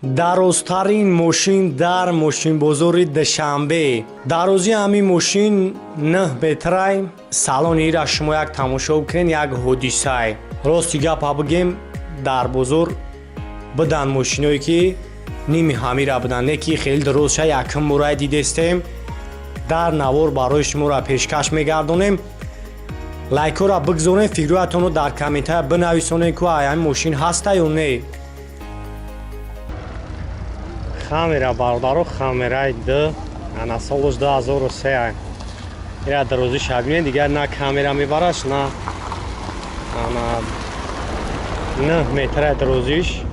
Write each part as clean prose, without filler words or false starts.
Дарозтарин мошин дар мошинбозори Душанбе. Дарозии ҳамин мошин 9 метрай. Салони ира шумо як тамошо бикунед, як ҳодисае. Рости гапа бигем, дар бозор будан мошиное ки ними ҳамира будан, не ки хеле дарозша якум мурай дидестем. Дар навор барои шуморо пешкаш мегардонем. Лайкҳоро бигзорем, фикрҳоятонро дар комментария бинависонед, ку ай ҳамин мошин ҳаста ё не. Хамера бародаро, хамераи д ана солаш 2003 ай. Ира дарозиша бинед, дигар на камера мебараш, на ана 9 метра дарозиш.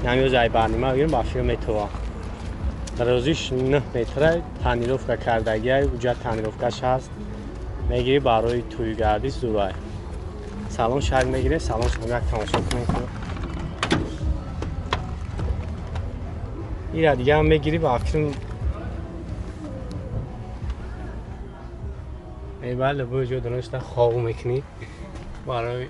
Намёз ай барнима бигирем, ба филм метова. Дарозиш 9 метра, тонировка кардагиай, уҷа тонировкаш ҳаст. Мегири барои тӯйгардӣ зурай. Салон шак мегире, салон шумо як тамошо кунед. Ира дига ҳам мегирӣ ба филм. Эй бале, бо ҷо доништа хоб мекунӣ барои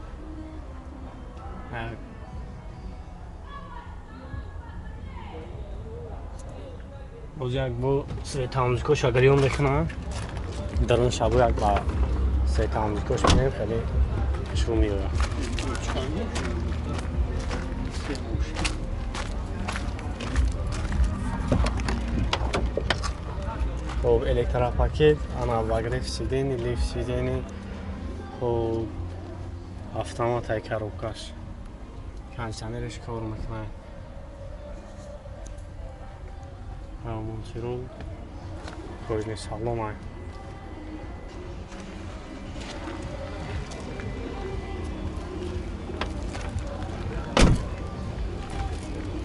боз як бо светомузикош агар мекунам, дарун шабо як ба светомузикош мекунем, хеле хушрӯ меояд. Хоб, электропакет, ана обогрев сидени, лифт сидени, хоб, автоматай коробкаш, кондиционерش кор мекунад. Монсерон кожаный салон ай.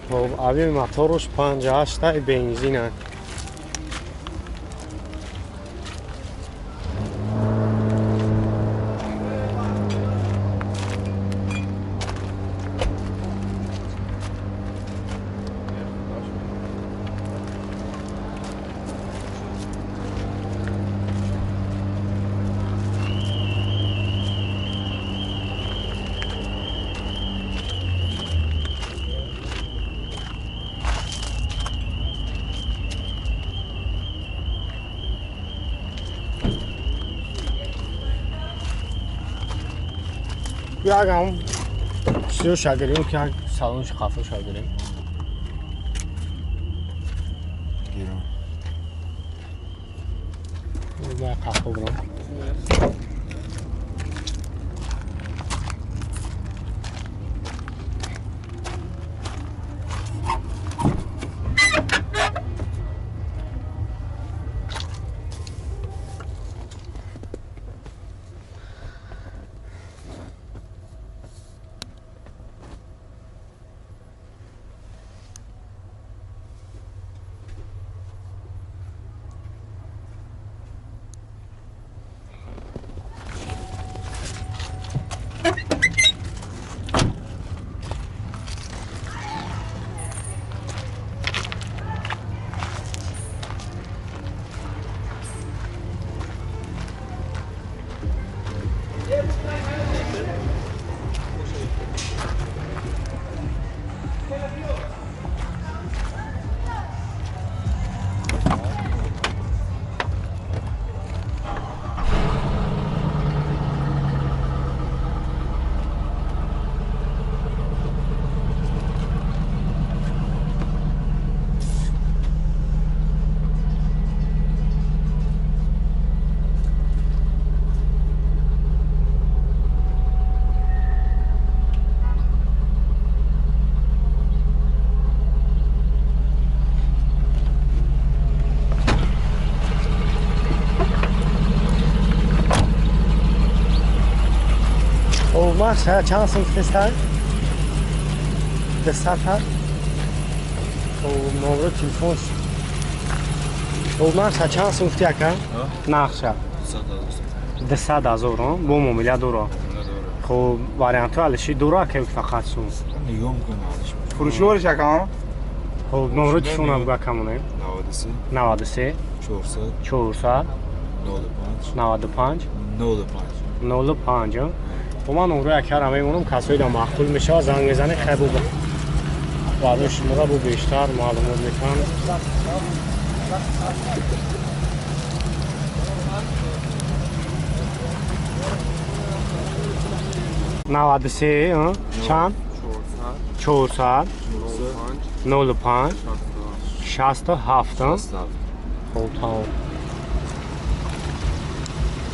Хоб, ави моторуш 58 бензин ай. Ягам чизо шагирем, ки як салонши хафо шагирем. Гирам. Ма хафо брам. Ман чанд сум гуфтестан? 200 ҳа? Номро телефон. Ман чанд сум гуфти ака? Нақша. 200 ҳазор, бо муомила дора. Хоб, вариантҳо алиши дора ака фақат сум. Нигоҳ мекунам алиш. Фурӯшвориш ака? Хоб, номро телефонам буга камонем. 93 93 400 400 95 95 05 05. Бо ман номрои акара мемонам, касои да маъқул мешавад, занг мезанед, хай бо. Барои шуморо бо бештар маълумот метавон. 93 чанд? 400 05 67. Хуб, тамом.